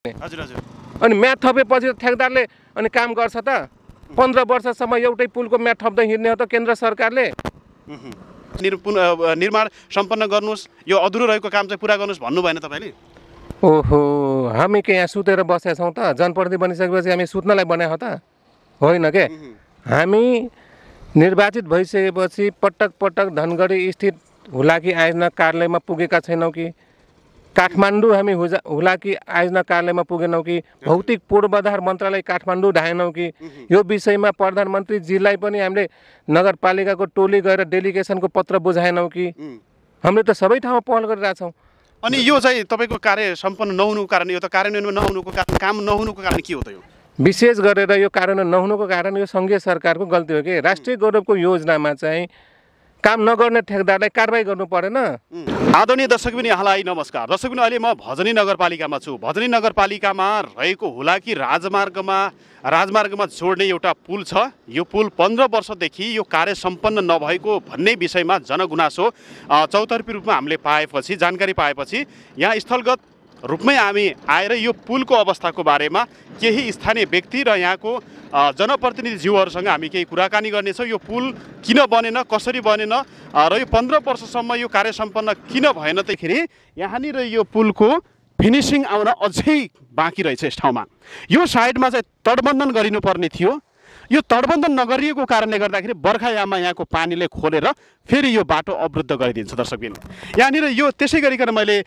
हजुर हजुर अनि म्याद थपेपछि ठेकदारले अनि काम गर्छ त 15 वर्षसम्म एउटै पुलको म्याद थप्दै हिँड्ने हो त केन्द्र सरकारले। निर्माण सम्पन्न गर्नुहोस्, यो अधुरो रहेको काम चाहिँ पुरा गर्नुहोस् भन्नु भएन तपाईँले? ओहो, हामी के यहाँ सुतेर बसेका छौँ त? जनप्रतिनिधि बनिसकेपछि हामी सुत्नलाई बनाएको त होइन के? हामी निर्वाचित भइसकेपछि पटक पटक धनगढी स्थित हुलाकी आयोजना कार्यालयमा पुगेका छैनौँ कि? काठमाडौँ हामी हुलाकी आयोजना कार्यालयमा पुगेनौँ कि? भौतिक पूर्वाधार मन्त्रालय काठमाडौँ धाएनौँ कि? यो विषयमा प्रधानमन्त्रीजीलाई पनि हामीले नगरपालिकाको टोली गएर डेलिगेसनको पत्र बुझाएनौँ कि? हामीले त सबै ठाउँमा पहल गरिरहेछौँ। अनि यो चाहिँ तपाईँको कार्य सम्पन्न नहुनुको कारण, यो त कार्यान्वयनमा नहुनुको कारण, काम नहुनुको कारण के हो त? यो विशेष गरेर यो कार्यान्वयन नहुनुको कारण यो सङ्घीय सरकारको गल्ती हो कि? राष्ट्रिय गौरवको योजनामा चाहिँ काम नगर्ने ठेकदारलाई कारबाही गर्नु परेन? आदरणीय दर्शकबिन यहाँलाई नमस्कार। दर्शकबिन अहिले म भजनी नगरपालिकामा छु। भजनी नगरपालिकामा रहेको हुलाकी राजमार्गमा जोड्ने एउटा पुल छ। यो पुल 15 वर्षदेखि यो कार्य सम्पन्न नभएको भन्ने विषयमा जनगुनासो चौतर्फी रूपमा हामीले पाएपछि, जानकारी पाएपछि यहाँ स्थलगत रूपमै हामी आएर यो पुलको अवस्थाको बारेमा केही स्थानीय व्यक्ति र यहाँको जनप्रतिनिधिज्यूहरूसँग हामी केही कुराकानी गर्नेछौँ। यो पुल किन बनेन, कसरी बनेन र यो 15 वर्षसम्म यो कार्य सम्पन्न किन भएन तखेरि यहाँनिर यो पुलको फिनिसिङ आउन अझै बाँकी रहेछ। यस ठाउँमा यो साइडमा चाहिँ तटबन्धन गरिनुपर्ने थियो। यो तटबन्धन नगरिएको कारणले गर्दाखेरि बर्खायाममा यहाँको पानीले खोलेर फेरि यो बाटो अवरुद्ध गरिदिन्छ। दर्शकबिन यहाँनिर यो त्यसै गरिकन मैले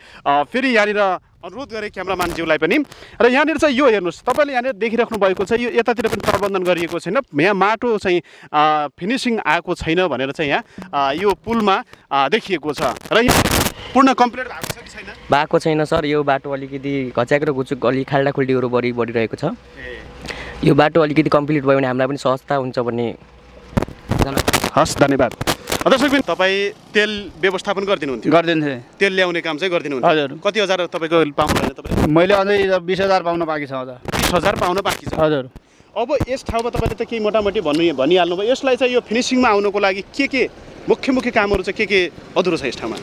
फेरि यहाँनिर अनुरोध गरेँ क्यामराम्यानज्यूलाई पनि। र यहाँनिर चाहिँ यो हेर्नुहोस्, तपाईँले यहाँनिर देखिराख्नु भएको छ, यो यतातिर पनि तटबन्धन गरिएको छैन। यहाँ माटो चाहिँ फिनिसिङ आएको छैन भनेर चाहिँ यहाँ यो पुलमा देखिएको छ। र यहाँ पूर्ण कम्प्लिट भएको छ कि छैन? भएको छैन सर। यो बाटो अलिकति घच्याक र गुचुक अलिक खाल्डाखुल्डीहरू बढिरहेको छ। यो बाटो अलिकति कम्प्लिट भयो भने हामीलाई पनि सहजता हुन्छ भन्ने। हस्, धन्यवाद। दर्शकबिन तपाईँ तेल व्यवस्थापन गरिदिनुहुन्थ्यो? गरिदिन्थेँ। तेल ल्याउने काम चाहिँ गरिदिनुहुन्थ्यो? हजुर। कति हजार तपाईँको पाउनु भएन तपाईँले? मैले अझै 20,000 पाउन बाँकी छ। हजुर 20,000 पाउन बाँकी छ। हजुर। अब यस ठाउँमा तपाईँले त केही मोटामोटी भनिहाल्नु भयो। यसलाई चाहिँ यो फिनिसिङमा आउनको लागि के मुख्य कामहरू चाहिँ के अधुरो छ यस ठाउँमा?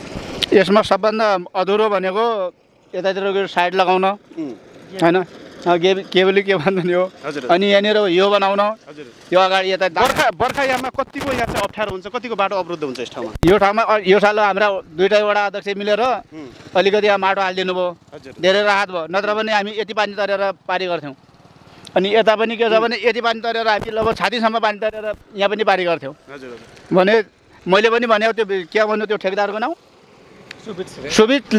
यसमा सबभन्दा अधुरो भनेको यतातिर साइड लगाउन होइन, केबुल के भन्नु नि हो। अनि यहाँनिर यो बनाउन, यो अगाडि यता बर्खायाममा कतिको यहाँ चाहिँ अप्ठ्यारो हुन्छ, कतिको बाटो अवरुद्ध हुन्छ यस ठाउँमा? यो ठाउँमा यो साल हाम्रा 2टा वडा अध्यक्ष मिलेर अलिकति यहाँ माटो हालिदिनु भयो, धेरै राहत भयो। नत्र भने हामी यति पानी तरेर पारी गर्थ्यौँ। अनि यता पनि के छ भने यति पानी तरेर हामी लगभग छातीसम्म पानी तरेर यहाँ पनि पारी गर्थ्यौँ भने मैले पनि भने त्यो के भन्नु, त्यो ठेकदारको नाउँ सुबित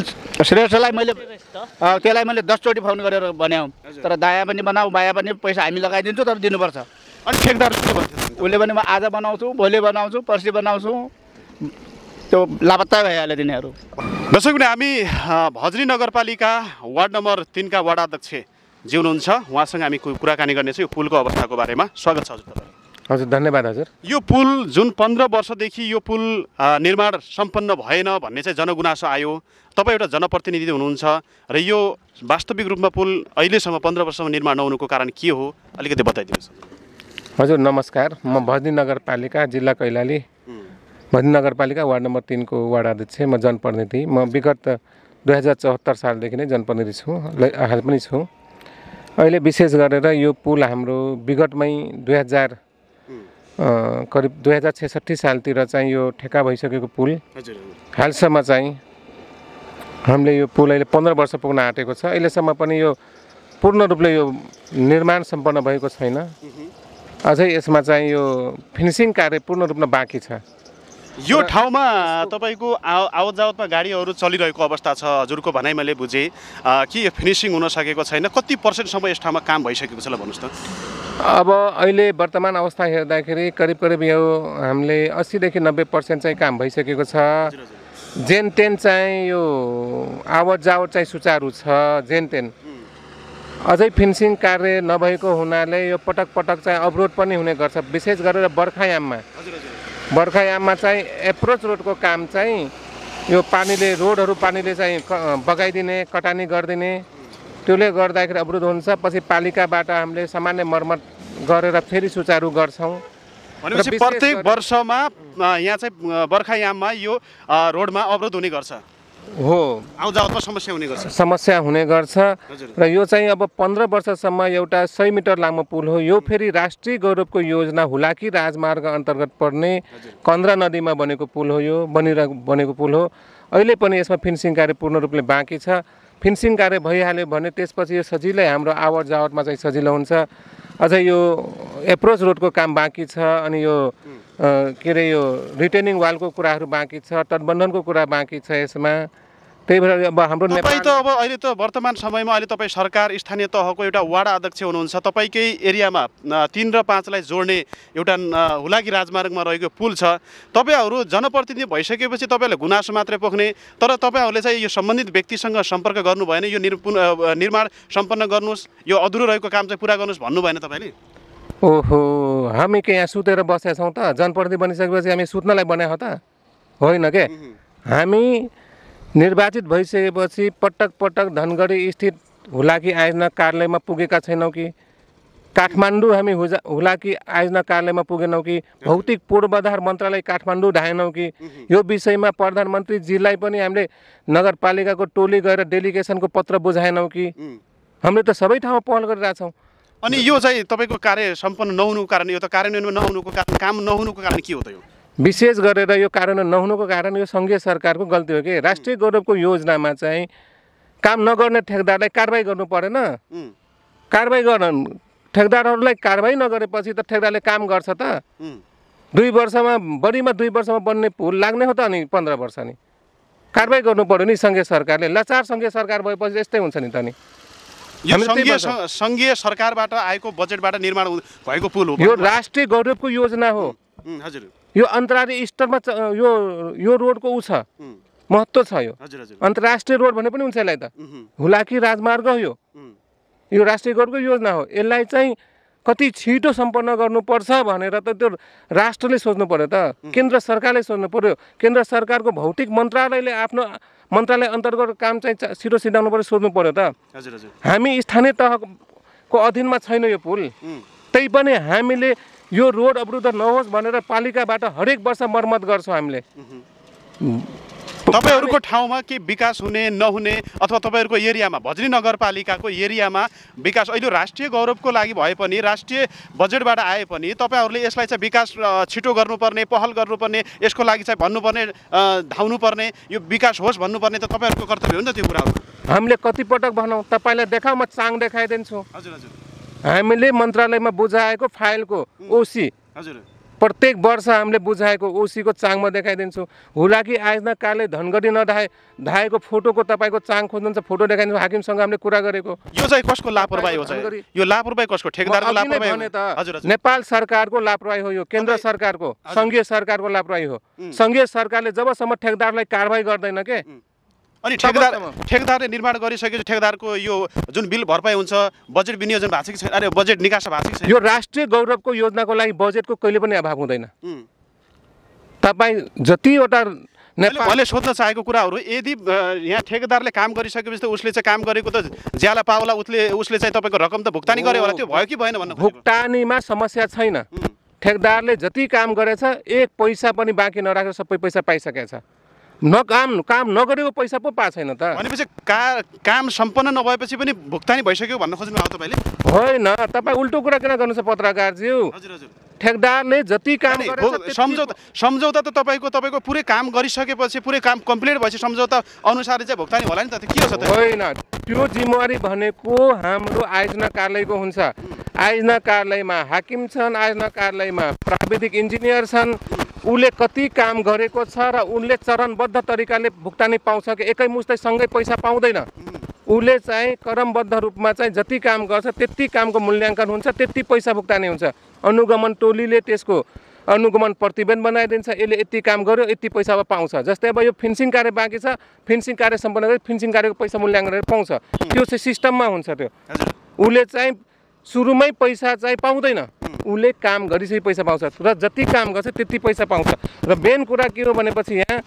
श्रेष्ठलाई मैले त्यसलाई मैले 10 चोटि फोन गरेर भन्याउँ। तर दायाँ पनि बनाऊ, बायाँ पनि पैसा हामी लगाइदिन्छौँ, तर दिनुपर्छ। अनि ठेकदार के भन्थ्यो? उसले भने म आज बनाउँछु, भोलि बनाउँछु, पर्सि बनाउँछु। त्यो लापत्ता भइहाल्यो तिनीहरू। दर्शकबिन हामी भजनी नगरपालिका वार्ड नम्बर 3 का वडा अध्यक्ष ज्यू हुनुहुन्छ, उहाँसँग हामी कुराकानी गर्नेछौँ यो पुलको अवस्थाको बारेमा। स्वागत छ हजुर तपाईँ। हजुर, धन्यवाद हजुर। यो पुल जुन 15 वर्षदेखि यो पुल निर्माण सम्पन्न भएन भन्ने चाहिँ जनगुनासो आयो। तपाईँ एउटा जनप्रतिनिधि हुनुहुन्छ र यो वास्तविक रूपमा पुल अहिलेसम्म 15 वर्षसम्म निर्माण नहुनुको कारण के हो, अलिकति बताइदिनुहोस्। हजुर नमस्कार, म भजनी नगरपालिका जिल्ला कैलाली भजनी नगरपालिका वार्ड नम्बर 3 को वडा अध्यक्ष, म जनप्रतिनिधि। म विगत 2074 सालदेखि नै जनप्रतिनिधि छु, हाल पनि छु। अहिले विशेष गरेर यो पुल हाम्रो विगतमै करिब 2066 सालतिर चाहिँ यो ठेका भइसकेको पुल हालसम्म चाहिँ हामीले यो पुल अहिले 15 वर्ष पुग्न आँटेको छ। अहिलेसम्म पनि यो पूर्ण रूपले यो निर्माण सम्पन्न भएको छैन। अझै यसमा चाहिँ यो फिनिसिङ कार्य पूर्ण रूपमा बाँकी छ। यो ठाउँमा तपाईँको आवत जावतमा गाडीहरू चलिरहेको अवस्था छ, हजुरको भनाइ मैले बुझेँ कि यो फिनिसिङ हुन सकेको छैन। कति % यस ठाउँमा काम भइसकेको छ ल भन्नुहोस् त? अब अहिले वर्तमान अवस्था हेर्दाखेरि करिब यो हामीले 80 देखि 90% चाहिँ काम भइसकेको छ। जेन तेन चाहिँ यो आवत जावत चाहिँ सुचारू छ जेन तेन। अझै फिनिसिङ कार्य नभएको हुनाले यो पटक चाहिँ अवरोध पनि हुने गर्छ। विशेष गरेर बर्खायाममा चाहिँ एप्रोच रोडको काम चाहिँ यो रोडहरू पानीले चाहिँ बगाइदिने, कटानी गरिदिने, त्यसले गर्दाखेरि अवरोध हुन्छ। पछि पालिकाबाट हामीले सामान्य मर्मत गरेर फेरि सुचारू गर्छौँ। भनेपछि प्रत्येक वर्षमा यहाँ चाहिँ बर्खायाममा यो रोडमा अवरोध हुने गर्छ? हो आउजावतमा समस्या हुने गर्छ। समस्या हुने गर्छ हजुर। र यो चाहिँ अब 15 वर्षसम्म एउटा 100 मिटर लामो पुल हो। यो फेरि राष्ट्रिय गौरवको योजना हुलाकी राजमार्ग अन्तर्गत पर्ने कन्द्रा नदीमा बनेको पुल हो। यो बनेको पुल हो। अहिले पनि यसमा फिनिसिङ कार्य पूर्ण रूपले बाँकी छ। फिनिसिङ कार्य भइहाल्यो भने त्यसपछि यो सजिलै हाम्रो आवत जावतमा चाहिँ सजिलो हुन्छ। अझै यो एप्रोच रोडको काम बाँकी छ अनि यो के अरे यो रिटेनिङ वालको कुराहरू बाँकी छ, तटबन्धनको कुरा बाँकी छ यसमा। त्यही भएर अब हाम्रो तपाईँ त अब अहिले त वर्तमान समयमा अहिले तपाईँ सरकार स्थानीय तहको एउटा वार्ड अध्यक्ष हुनुहुन्छ। तपाईँकै एरियामा 3 र 5लाई जोड्ने एउटा हुलाकी राजमार्गमा रहेको पुल छ। तपाईँहरू जनप्रतिनिधि भइसकेपछि तपाईँहरूले गुनासो मात्रै पोख्ने, तर तपाईँहरूले चाहिँ यो सम्बन्धित व्यक्तिसँग सम्पर्क गर्नु भएन, यो निर्माण सम्पन्न गर्नुहोस्, यो अधुरो रहेको काम चाहिँ पुरा गर्नुहोस् भन्नु भएन तपाईँले? ओहो, हामी के यहाँ सुतेर बसेका छौँ त? जनप्रतिनिधि बनिसकेपछि हामी सुत्नलाई बनाए हो त? होइन के? हामी निर्वाचित भइसकेपछि पटक पटक धनगढी स्थित हुलाकी आयोजना कार्यालयमा पुगेका छैनौँ कि? काठमाडौँ हामी हुलाकी आयोजना कार्यालयमा पुगेनौँ कि? भौतिक पूर्वाधार मन्त्रालय काठमाडौँ धाएनौँ कि? यो विषयमा प्रधानमन्त्रीजीलाई पनि हामीले नगरपालिकाको टोली गएर डेलिगेसनको पत्र बुझाएनौँ कि? हामीले त सबै ठाउँमा पहल गरिरहेछौँ। अनि यो चाहिँ तपाईँको कार्य सम्पन्न नहुनुको कारण, यो त कार्यान्वयनमा नहुनुको कारण, काम नहुनुको कारण के हो त? यो विशेष गरेर यो कार्यान्वयन नहुनुको कारण यो सङ्घीय सरकारको गल्ती हो कि राष्ट्रिय गौरवको योजनामा चाहिँ काम नगर्ने ठेकदारलाई कारबाही गर्नु परेन? कारबाही गर्न ठेकदारहरूलाई कारबाही नगरेपछि त ठेकदारले काम गर्छ त? 2 वर्षमा बढीमा 2 वर्षमा बन्ने पुल लाग्ने हो त अनि 15 वर्ष नि कारबाही गर्नु पर्यो नि सङ्घीय सरकारले। लाचार सङ्घीय सरकार भएपछि यस्तै हुन्छ नि त नि। यो सङ्घीय सरकारबाट आएको बजेटबाट निर्माण भएको पुल हो। यो राष्ट्रिय गौरवको योजना हो। हजुर। यो अन्तर्राष्ट्रिय स्तरमा यो रोडको ऊ छ, महत्त्व छ। यो अन्तर्राष्ट्रिय रोड भने पनि हुन्छ यसलाई त। हुलाकी राजमार्ग हो यो राष्ट्रिय गौरवको योजना हो। यसलाई चाहिँ कति छिटो सम्पन्न गर्नुपर्छ भनेर त त्यो राष्ट्रले सोच्नु पर्यो त, केन्द्र सरकारले सोच्नु पर्यो। केन्द्र सरकारको भौतिक मन्त्रालयले आफ्नो मन्त्रालय अन्तर्गत काम चाहिँ छिटो सिधाउनु पर्यो, सोध्नु पर्यो त। हामी स्थानीय तहको अधीनमा छैन यो पुल, त्यही पनि हामीले यो रोड अवरुद्ध नहोस् भनेर पालिकाबाट हरेक वर्ष मर्मत गर्छौँ हामीले। तपाईँहरूको ठाउँमा के विकास हुने नहुने अथवा तपाईँहरूको एरियामा भजनी नगरपालिकाको एरियामा विकास अहिले राष्ट्रिय गौरवको लागि भए पनि राष्ट्रिय बजेटबाट आए पनि तपाईँहरूले यसलाई चाहिँ विकास छिटो गर्नुपर्ने, पहल गर्नुपर्ने, यसको लागि चाहिँ भन्नुपर्ने, धाउनुपर्ने, यो विकास होस् भन्नुपर्ने त तपाईँहरूको कर्तव्य हो नि त। त्यो कुराहरू हामीले कतिपटक भनौँ, तपाईँलाई देखाऊ म चाङ देखाइदिन्छु। हजुर हजुर। हामीले मन्त्रालयमा बुझाएको फाइलको ओसी हजुर प्रत्येक वर्ष हामीले बुझाएको ओसीको चाङमा देखाइदिन्छु। हुलाकी आयोजना कार्यालय धनगढी धाएको फोटोको तपाईँको चाङ खोज्नुहुन्छ, फोटो देखाइदिन्छु। हाकिमसँग हामीले कुरा गरेको। यो चाहिँ कसको लापरवाही हो चाहिँ? यो लापरवाही कसको? ठेकेदारको लापरवाही भने त नेपाल सरकारको लापरवाही हो, यो केन्द्र सरकारको सङ्घीय सरकारको लापरवाही हो। सङ्घीय सरकारले जबसम्म ठेकेदारलाई कारबाही गर्दैन के, अनि ठेकेदारले निर्माण गरिसकेपछि ठेकेदारको यो जुन बिल भरपाई हुन्छ, बजेट विनियोजन भएको छ कि छैन? अरे बजेट निकास भएको छ कि छैन? यो राष्ट्रिय गौरवको योजनाको लागि बजेटको कहिले पनि अभाव हुँदैन। तपाईँ जतिवटा मैले सोध्न चाहेको कुराहरू, यदि यहाँ ठेकेदारले काम गरिसकेपछि त उसले चाहिँ काम गरेको त ज्याला पाउला, उसले चाहिँ तपाईँको रकम त भुक्तानी गर्यो होला, त्यो भयो कि भएन भन्नु? भुक्तानीमा समस्या छैन। ठेकेदारले जति काम गरेछ एक पैसा पनि बाँकी नराखेर सबै पैसा पाइसकेको छ। काम नगरेको पैसा पो पाएको छैन त। भनेपछि काम सम्पन्न नभएपछि पनि भुक्तानी भइसक्यो भन्न खोज्नु भएको तपाईँले? होइन, तपाईँ उल्टो कुरा किन गर्नुहुन्छ पत्रकारज्यू? हजुर हजुर। ठेकेदारले जति काम सम्झौता त तपाईँको पुरै काम गरिसकेपछि, पुरै काम कम्प्लिट भएपछि सम्झौता अनुसार चाहिँ भुक्तानी होला नि त। के हो त? होइन, त्यो जिम्मेवारी भनेको हाम्रो आयोजना कार्यालयको हुन्छ। आयोजना कार्यालयमा हाकिम छन्, आयोजना कार्यालयमा प्राविधिक इन्जिनियर छन्। उसले कति काम गरेको छ र उनले चरणबद्ध तरिकाले भुक्तानी पाउँछ कि एकैमुष्टै सँगै पैसा पाउँदैन। उसले चाहिँ क्रमबद्ध रूपमा चाहिँ जति काम गर्छ त्यति कामको मूल्याङ्कन हुन्छ, त्यति पैसा भुक्तानी हुन्छ। अनुगमन टोलीले त्यसको अनुगमन प्रतिवेदन बनाइदिन्छ, यसले यति काम गर्यो, यति पैसा पाउँछ। जस्तै अब यो फिनिसिङ कार्य बाँकी छ, फिनिसिङ कार्य सम्पन्न गरी फिनिसिङ कार्यको पैसा मूल्याङ्कन गरेर पाउँछ। त्यो चाहिँ सिस्टममा हुन्छ। त्यो उसले चाहिँ सुरुमै पैसा चाहिँ पाउँदैन, उसले काम गरिसकेपछि पैसा पाउँछ र जति काम गर्छ त्यति पैसा पाउँछ। र मेन कुरा के हो भनेपछि यहाँ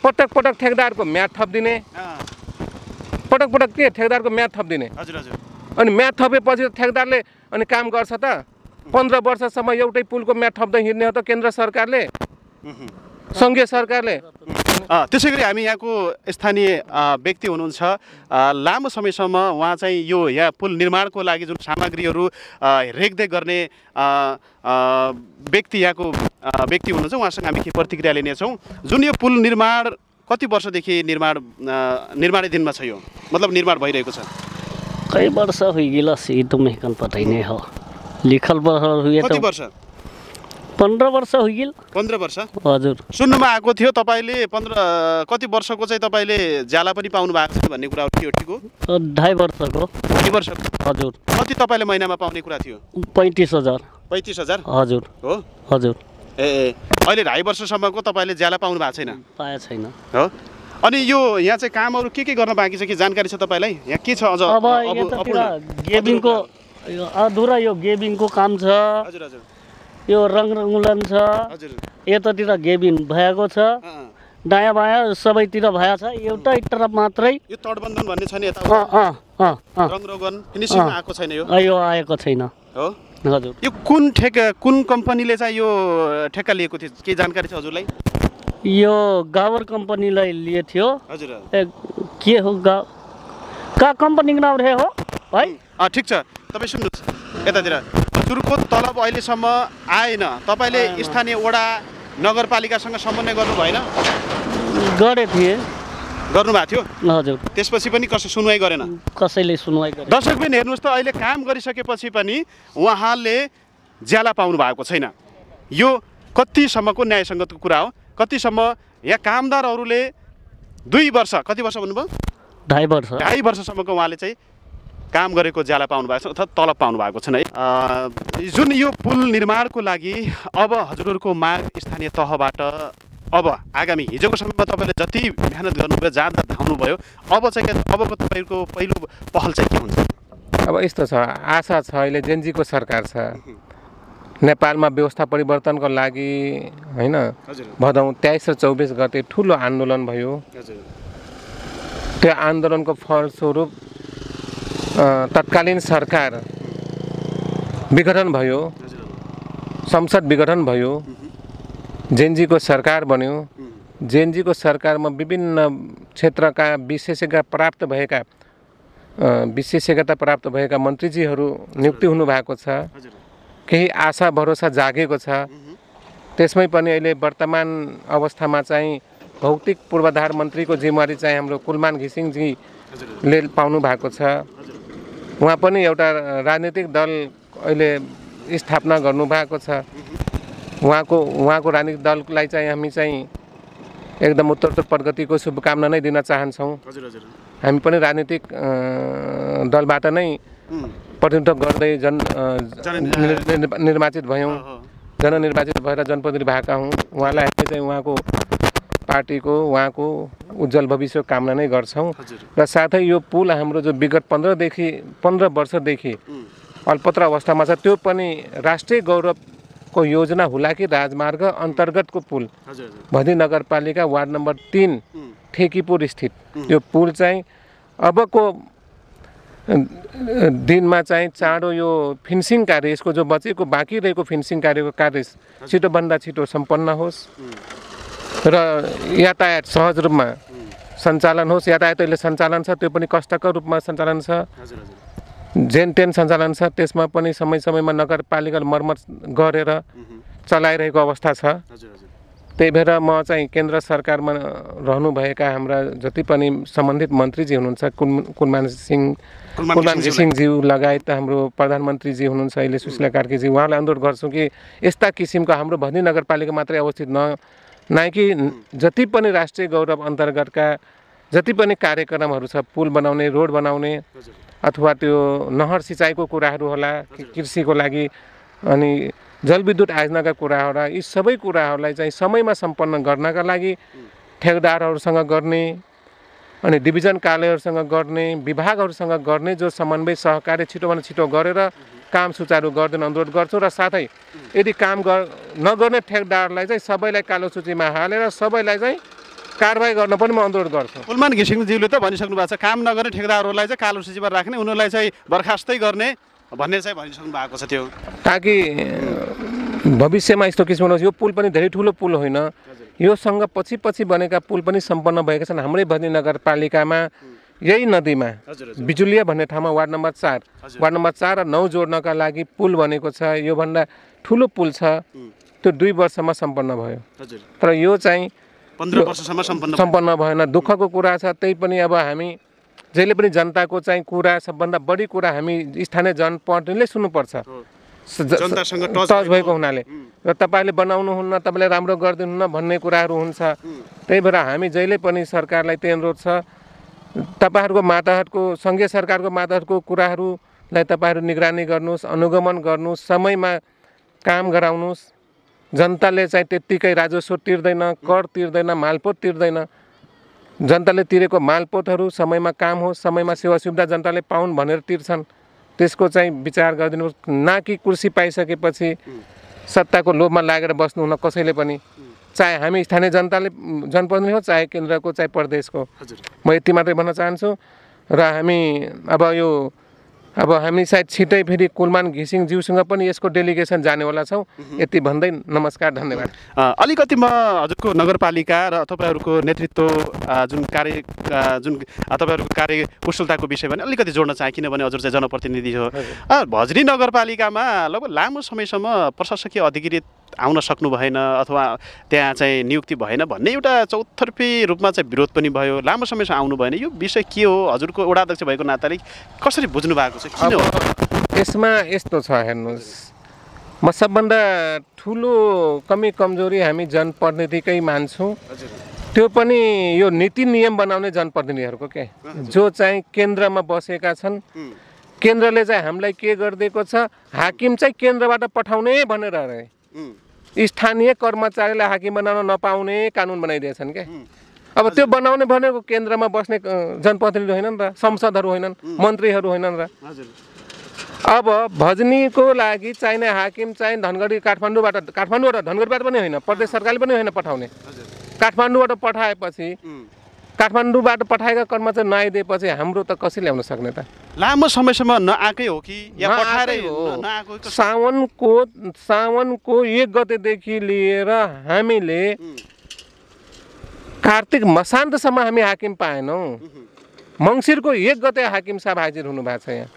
पटक पटक ठेकेदारको म्याद थपिदिने, पटक पटक के ठेकेदारको म्याद थपिदिने। अनि म्याद थपेपछि ठेकेदारले अनि काम गर्छ त? 15 वर्षसम्म एउटै पुलको म्याद थप्दै हिँड्ने हो त केन्द्र सरकारले, सङ्घीय सरकारले? त्यसै गरी हामी यहाँको स्थानीय व्यक्ति हुनुहुन्छ लामो समयसम्म उहाँ चाहिँ यो यहाँ पुल निर्माणको लागि जुन सामग्रीहरू रेखदेख गर्ने व्यक्ति यहाँको व्यक्ति हुनुहुन्छ उहाँसँग हामी के प्रतिक्रिया लिनेछौँ। जुन यो पुल निर्माण कति वर्षदेखि निर्माणाधीनमा छ यो मतलब निर्माण भइरहेको छ? कई वर्ष हुई गिला सी तुम्हें कन पता ही नहीं हो लिखल हुए कति वर्ष? 15 वर्ष हुई गिल 15 वर्ष। हजुर सुन्नुमा आएको थियो तपाईँले 15 कति वर्षको चाहिँ तपाईँले ज्याला पनि पाउनु भएको छ भन्ने कुरा थियो ठिक हो? 2.5 वर्षको 2 वर्षको। हजुर कति तपाईँले महिनामा पाउने कुरा थियो? 35,000 35,000 हजुर हो? हजुर ए अहिले 2.5 वर्षसम्मको तपाईँले ज्याला पाउनु भएको छैन? पाए छैन हो। अनि यो यहाँ चाहिँ कामहरू के गर्न बाँकी छ के जानकारी छ तपाईँलाई? यहाँ के छ अझ? अब यतातिर गेबिङको अधुरा यो गेबिङको काम छ। हजुर हजुर यो रङरङ्गुलन छ। हजुर यतातिर गेबिङ भएको छ। दायाँ बायाँ सबैतिर भएको छ। एउटै तरफ मात्रै यो तटबन्धन भन्ने छैन यता? रङरोगन फिनिसिङमा आएको छैन यो? यो आएको छैन हो। हजुर यो कुन कम्पनीले चाहिँ यो ठेक्का लिएको थियो के जानकारी छ हजुरलाई? यो गावर कम्पनीलाई लिए थियो। हजुर के हो का कम्पनीको नाम रहे हो है? ठिक छ तपाईँ सुन्नुहोस् यतातिर हजुरको तलब अहिलेसम्म आएन। तपाईँले स्थानीय वडा नगरपालिकासँग समन्वय गर्नु भएन? गरे थिए। गर्नुभएको थियो? हजुर त्यसपछि पनि कसै सुनवाई गरेन? कसैले सुनवाई गरेन। दर्शक पनि हेर्नुहोस् त अहिले काम गरिसकेपछि पनि उहाँले ज्याला पाउनु भएको छैन। यो कतिसम्मको न्यायसङ्गतको कुरा हो? कतिसम्म यहाँ कामदारहरूले 2 वर्ष कति वर्ष भन्नुभयो? 2.5 वर्ष 2.5 वर्षसम्मको उहाँले चाहिँ काम गरेको ज्याला पाउनु भएको छ अथवा तलब पाउनु भएको छैन है। जुन यो पुल निर्माणको लागि अब हजुरहरूको माग स्थानीय तहबाट अब आगामी हिजोको समयमा तपाईँले जति मेहनत गर्नुभयो जहाँ धाउनुभयो अब चाहिँ अबको तपाईँको पहिलो पहल चाहिँ के हुन्छ? अब यस्तो छ आशा छ अहिले जेनजीको सरकार छ नेपालमा व्यवस्था परिवर्तनको लागि हैन भदौ 23 र 24 गते ठुलो आन्दोलन भयो। त्यो आन्दोलनको फलस्वरूप तत्कालीन सरकार विघटन भयो, संसद विघटन भयो, जेनजीको सरकार बन्यो। जेनजीको सरकारमा विभिन्न क्षेत्रका विशेषज्ञता प्राप्त भएका मन्त्रीजीहरू नियुक्ति हुनुभएको छ। केही आशा भरोसा जागेको छ। त्यसमै पनि अहिले वर्तमान अवस्थामा चाहिँ भौतिक पूर्वाधार मन्त्रीको जिम्मेवारी चाहिँ हाम्रो कुलमान घिसिङजीले पाउनु भएको छ। उहाँ पनि एउटा राजनीतिक दल अहिले स्थापना गर्नुभएको छ। उहाँको राजनीतिक दललाई चाहिँ हामी चाहिँ एकदम उत्तरोत्तर प्रगतिको शुभकामना नै दिन चाहन्छौँ। हामी पनि राजनीतिक दलबाट नै प्रतिनिधित्व गर्दै निर्वाचित भयौँ। जननिर्वाचित भएर जनप्रतिनिधि भएका हौँ। उहाँलाई हामी चाहिँ उहाँको पार्टीको उहाँको उज्जवल भविष्यको कामना नै गर्छौँ। र साथै यो पुल हाम्रो जो विगत 15 वर्षदेखि अल्पत्र अवस्थामा छ त्यो पनि राष्ट्रिय गौरवको योजना हुलाकी राजमार्ग अन्तर्गतको पुल भदी नगरपालिका वार्ड नम्बर 3 ठेकीपुर स्थित यो पुल चाहिँ अबको दिनमा चाहिँ चाँडो यो फिनिसिङ कार्य यसको जो बचेको बाँकी रहेको फिनिसिङ कार्यको कार्य छिटोभन्दा छिटो सम्पन्न होस् र यातायात सहज रूपमा सञ्चालन होस्। यातायात अहिले सञ्चालन छ त्यो पनि कष्टकर रूपमा सञ्चालन छ। जेन टेन सञ्चालन छ त्यसमा पनि समय समयमा नगरपालिकाले मर्मत गरेर चलाइरहेको अवस्था छ। त्यही भएर म चाहिँ केन्द्र सरकारमा रहनुभएका हाम्रा जति पनि सम्बन्धित मन्त्रीजी हुनुहुन्छ कुलमान घिसिङज्यू लगायत हाम्रो प्रधानमन्त्रीजी हुनुहुन्छ अहिले सुशीला कार्कीजी उहाँलाई अनुरोध गर्छौँ कि यस्ता किसिमको हाम्रो भदी नगरपालिका मात्रै अवस्थित न कि जति पनि राष्ट्रिय गौरव अन्तर्गतका जति पनि कार्यक्रमहरू छ पुल बनाउने रोड बनाउने अथवा त्यो नहर सिँचाइको कुराहरू होला कृषिको लागि अनि जलविद्युत आयोजनाका कुराहरू यी सबै कुराहरूलाई चाहिँ समयमा सम्पन्न गर्नका लागि ठेकदारहरूसँग गर्ने अनि डिभिजन कार्यालयहरूसँग गर्ने विभागहरूसँग गर्ने जो समन्वय सहकार्य छिटोभन्दा छिटो गरेर काम सुचारू गरिदिन अनुरोध गर्छौँ। र साथै यदि काम नगर्ने ठेकदारलाई चाहिँ सबैलाई कालो सूचीमा हालेर सबैलाई चाहिँ कारबाही गर्न पनि म अनुरोध गर्छु। कुलमान घिसिङज्यूले त भनिसक्नु भएको छ काम नगर्ने ठेकदारहरूलाई चाहिँ कालो सूचीमा राख्ने उनीहरूलाई चाहिँ बर्खास्तै गर्ने भन्ने चाहिँ भनिसक्नु भएको छ। त्यो ताकि भविष्यमा यस्तो किसिमको यो पुल पनि धेरै ठुलो पुल होइन, योसँग पछि पछि बनेका पुल पनि सम्पन्न भएका छन्। हाम्रै भजनी नगरपालिकामा यही नदीमा बिजुलिया भन्ने ठाउँमा वार्ड नम्बर 4 र 9 जोड्नका लागि पुल बनेको छ। योभन्दा ठुलो पुल छ, त्यो 2 वर्षमा सम्पन्न भयो। तर यो चाहिँ 15 वर्षसम्म सम्पन्न भएन। दुःखको कुरा छ। त्यही पनि अब हामी जहिले पनि जनताको चाहिँ कुरा, सबभन्दा बढी कुरा हामी स्थानीय जनप्रतिनिधिले सुन्नुपर्छ, जनतासँग टच भएको हुनाले। र तपाईँले बनाउनुहुन्न, तपाईँले राम्रो गरिदिनुहुन्न भन्ने कुराहरू हुन्छ। त्यही भएर हामी जहिले पनि सरकारलाई त्यही अनुरोध छ, तपाईँहरूको मातहतको सङ्घीय सरकारको मातहतको कुराहरूलाई तपाईँहरू निगरानी गर्नुहोस्, अनुगमन गर्नुहोस्, समयमा काम गराउनुहोस्। जनताले चाहिँ त्यत्तिकै राजस्व तिर्दैन, कर तिर्दैन, मालपोत तिर्दैन। जनताले तिरेको मालपोतहरू समयमा काम होस्, समयमा सेवा सुविधा जनताले पाउन् भनेर तिर्छन्। त्यसको चाहिँ विचार गरिदिनुहोस्। न कि कुर्सी पाइसकेपछि सत्ताको लोभमा लागेर बस्नुहुन्न कसैले पनि, चाहे हामी स्थानीय जनप्रतिनिधि हो, चाहे केन्द्रको, चाहे प्रदेशको। म यति मात्रै भन्न चाहन्छु। र हामी सायद छिटै फेरि कुलमान घिसिङ ज्यूसँग पनि यसको डेलिगेसन जानेवाला छौँ। यति भन्दै नमस्कार, धन्यवाद। अलिकति म हजुरको नगरपालिका र तपाईँहरूको नेतृत्व जुन तपाईँहरूको कार्य कुशलताको विषयमा अलिकति जोड्न चाहे, किनभने हजुर चाहिँ जनप्रतिनिधि हो। भजनी नगरपालिकामा लगभग लामो समयसम्म प्रशासकीय अधिकृत आउन सक्नु भएन अथवा त्यहाँ चाहिँ नियुक्ति भएन भन्ने एउटा चौतर्फी रूपमा चाहिँ विरोध पनि भयो। लामो समयसम्म आउनु भएन, यो विषय के हो? हजुरको वडा अध्यक्ष भएको नाताले कसरी बुझ्नु भएको छ, किन हो? यसमा यस्तो छ, हेर्नुहोस्, म सबभन्दा ठुलो कमी कमजोरी हामी जनप्रतिनिधिकै मान्छौँ। त्यो पनि यो नीति नियम बनाउने जनप्रतिनिधिहरूको के, जो चाहिँ केन्द्रमा बसेका छन्। केन्द्रले चाहिँ हामीलाई के गरिदिएको छ, हाकिम चाहिँ केन्द्रबाट पठाउने भनेर अरे स्थानीय कर्मचारीलाई हाकिम बनाउन नपाउने कानुन बनाइदिएछन् क्या। अब त्यो बनाउने भनेको केन्द्रमा बस्ने जनप्रतिनिधि होइनन् र, संसदहरू होइनन्, मन्त्रीहरू होइनन् र। अब भजनीको लागि चाहिने हाकिम चाहिँ धनगढी काठमाडौँबाट धनगढीबाट पनि होइन, प्रदेश सरकारले पनि होइन पठाउने। काठमाडौँबाट पठाएपछि काठमाडौँबाट पठाएका कर्मचारी नआइदिएपछि हाम्रो त कसरी ल्याउन सक्ने त? लामो समयसम्म नआएकै हो कि या पठाएरै हो? साउनको 1 गतेदेखि लिएर हामीले कार्तिक मसान्तसम्म हामी हाकिम पाएनौँ। मङ्सिरको 1 गते हाकिम साहब हाजिर हुनु भएको छ यहाँ।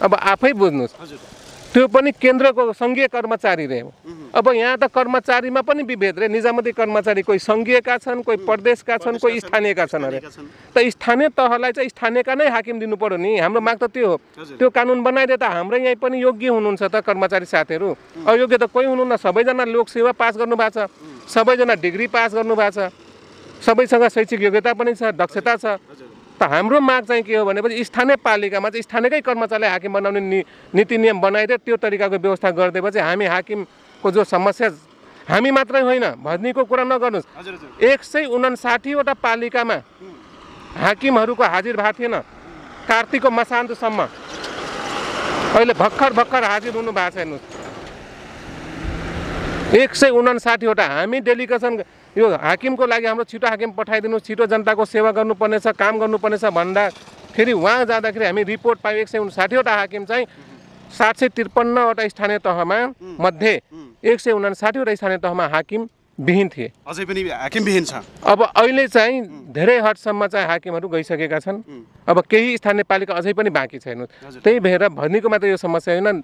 अब आफै बुझ्नुहोस्, त्यो पनि केन्द्रको सङ्घीय कर्मचारी रे। अब यहाँ त कर्मचारीमा पनि विभेद रे। निजामती कर्मचारी कोही सङ्घीयका छन्, कोही प्रदेशका छन्, कोही स्थानीयका छन् अरे। त स्थानीय तहलाई चाहिँ स्थानीयका नै हाकिम दिनु पर्यो नि। हाम्रो माग त त्यो हो। त्यो कानुन बनाइदिए त हाम्रो यहीँ पनि योग्य हुनुहुन्छ त कर्मचारी साथीहरू। अयोग्य त कोही हुनुहुन्न। सबैजना लोकसेवा पास गर्नु भएको छ, सबैजना डिग्री पास गर्नु भएको छ, सबैसँग शैक्षिक योग्यता पनि छ, दक्षता छ। त हाम्रो माग चाहिँ के हो भनेपछि स्थानीय पालिकामा चाहिँ स्थानीयकै कर्मचारीलाई हाकिम बनाउने नीति नियम बनाइदिए, त्यो तरिकाको व्यवस्था गरिदिएपछि हामी हाकिमको जो समस्या, हामी मात्रै होइन, भजनीको कुरा नगर्नुहोस्, 159वटा पालिकामा हाकिमहरूको हाजिर भएको थिएन कार्तिकको मसान्तसम्म। अहिले भर्खर हाजिर हुनु भएको छ। हेर्नुहोस्, 159वटा हामी डेलिगेसन यो हाकिमको लागि हाम्रो छिटो हाकिम पठाइदिनु, छिटो जनताको सेवा गर्नुपर्नेछ, काम गर्नुपर्नेछ भन्दाखेरि उहाँ जाँदाखेरि हामी रिपोर्ट पायौँ 159वटा हाकिम चाहिँ 753वटा स्थानीय तहमा मध्ये 159वटा स्थानीय तहमा हाकिम विहीन थिए। अझै पनि हाकिम विहीन छ। अब अहिले चाहिँ धेरै हदसम्म चाहिँ हाकिमहरू गइसकेका छन्। अब केही स्थानीय पालिका अझै पनि बाँकी छैन। त्यही भएर भजनीको मात्र यो समस्या होइन,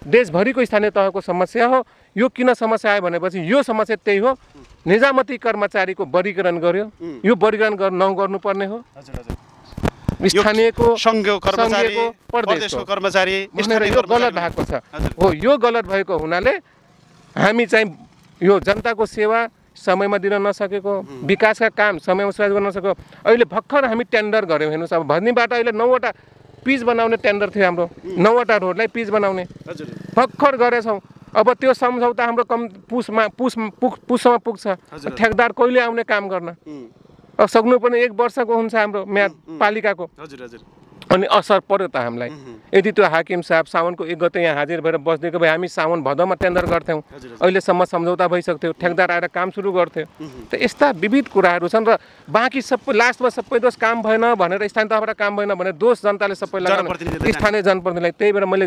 देशभरिको स्थानीय तहको समस्या हो। यो किन समस्या आयो भनेपछि यो समस्या त्यही हो, निजामती कर्मचारीको वर्गीकरण गर्यो। यो वर्गीकरण नगर्नुपर्ने हो। स्थानीयको, सङ्घीयको, प्रदेशको कर्मचारी यो गलत भएको छ हो। यो गलत भएको हुनाले हामी चाहिँ यो जनताको सेवा समयमा दिन नसकेको, विकासका काम समयमा सुरु गर्न नसकेको। अहिले भर्खर हामी टेन्डर गऱ्यौँ। हेर्नुहोस्, अब भजनीबाट अहिले 9वटा पिच बनाउने टेन्डर थियो हाम्रो, 9वटा रोडलाई पिच बनाउने भर्खर गरेछौँ। अब त्यो सम्झौता हाम्रो पुससम्म पुग्छ। ठेकदार कहिले आउने काम गर्न? अब सक्नु पनि 1 वर्षको हुन्छ हाम्रो म्याद पालिकाको। अनि असर पर्यो त हामीलाई। यदि त्यो हाकिम साहब साउनको 1 गते यहाँ हाजिर भएर बस्दिएको भए हामी साउन भदौमा टेन्डर गर्थ्यौँ, अहिलेसम्म सम्झौता भइसक्थ्यो, ठेकदार आएर काम सुरु गर्थ्यो। त यस्ता विविध कुराहरू छन् र बाँकी सबै लास्टमा सबै दोष काम भएन भनेर स्थानीय तहबाट काम भएन भने दोष जनताले सबै लगाउनु स्थानीय जनप्रतिनिधिलाई। त्यही भएर मैले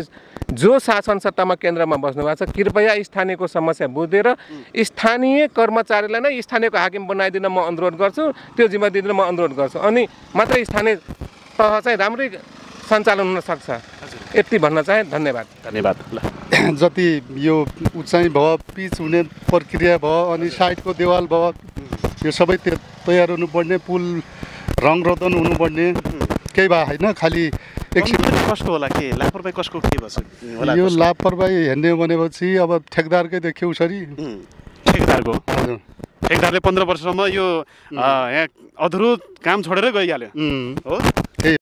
जो शासन सत्तामा केन्द्रमा बस्नु भएको छ कृपया स्थानीयको समस्या बुझेर स्थानीय कर्मचारीलाई नै स्थानीयको हाकिम बनाइदिन म अनुरोध गर्छु, त्यो जिम्मा दिँदैन म अनुरोध गर्छु। अनि मात्रै स्थानीय तह चाहिँ राम्रै सञ्चालन हुन सक्छ। यति भन्न चाहे। धन्यवाद। धन्यवाद। ल जति यो उचाइ भयो, पिच हुने प्रक्रिया भयो, अनि साइडको देवाल भयो, यो सबै तयार हुनुपर्ने, पुल रङरोदन हुनुपर्ने केही भयो होइन। खालि एकछिन कसको होला, के लापरवाही कसको के भन्छ होला? यो लापरवाही हेर्ने भनेपछि अब ठेकदारकै देखियो उसरी। ठेकदारको? हजुर, ठेकदारले 15 वर्षसम्म यो यहाँ अधुरो काम छोडेर गइहाल्यो हो।